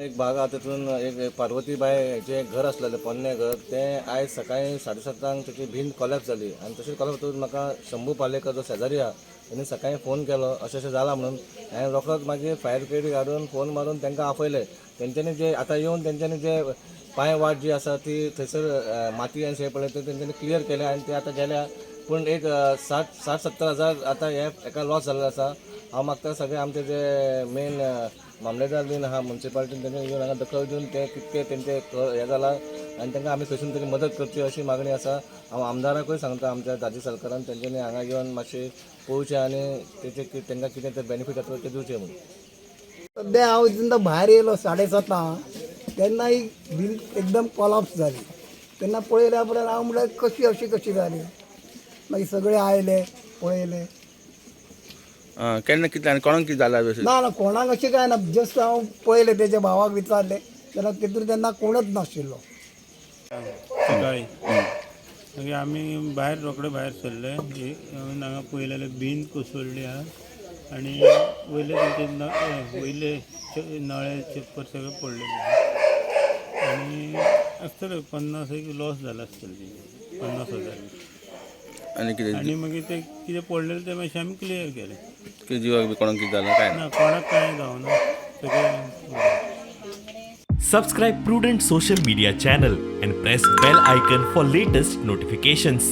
एक भाग आहा, तितून एक पार्वतीबाय हेचें घर आसलेलें, पोन्नें घर. तें आयज सकाळीं 7:30 ताची भिंत कोलॅप्स जाली आनी तशेंच कोलॅप्स जातकूच म्हाका शंभू पालेकर जो शेजारी आहा, तेणी सकाळीं फोन केलो, अशें अशें जालां म्हणून. हांवें रोखडोच मागीर फायर ब्रिगेडीक हाडून फोन मारून तांकां आपयले. तेंच्यांनी जे आतां येवन तेंच्यांनी जे पांय वाट जी आसा ती थंयसर माती आनी शें पडलें, ते तेंच्यांनी क्लियर केलें आनी ते आतां गेल्या. पूण एक 60-70 हजार आतां हे हेका लॉस जाल्लो आसा. हांव मागता, सगळे आमचे जे मेन मामलेदार बीन आहा मुन्सिपालिटीन, तेंचे येवन हांगा दखल दिवन ते कितके तेंचे हें जालां आनी तांकां आमी खंयसून तरी मदत करची अशी मागणी आसा. हांव आमदाराकूय सांगता, आमच्या दाजी सरकारान तेंच्यांनी हांगा येवन मातशें पळोवचें आनी तेचे तांकां कितें ते बेनिफीट जातलो ते दिवचें म्हणून. सद्या हांव जेन्ना भायर येयलो 7:30, तेन्ना ही भिंत एकदम कोलाप्स जाली. तेन्ना पळयल्या उपरांत हांव म्हणल्यार कशी अशी कशी जाली? मागीर सगळे आयले, पळयले. आं, केन्ना, कितले आनी कोणाक कितें जालां अशें? ना ना, कोणाक अशें कांय ना. जस्ट हांव पळयलें, तेच्या भावाक विचारलें तेन्ना तितून तेन्ना कोणच नाशिल्लो. सकाळी मागीर आमी भायर, रोखडे भायर सरले. हांगा पळयलें जाल्यार भिंत कोसळ्ळी आहा आनी वयले तेंचे वयले नळे, चेप्पर सगळे पडलेले आहा आनी आसतले 50 एक लॉस जाला आसतले तेंचे, 50,000. आनी कितें? आनी मागीर ते कितें पडलेलें तें मातशें आमी क्लियर केलें. कितें जिवाक बी कोणाक कितें जालां काय ना? ना, कोणाक कांय जावना, सगळें बरें. Subscribe Prudent Social Media channel and press bell icon for latest notifications.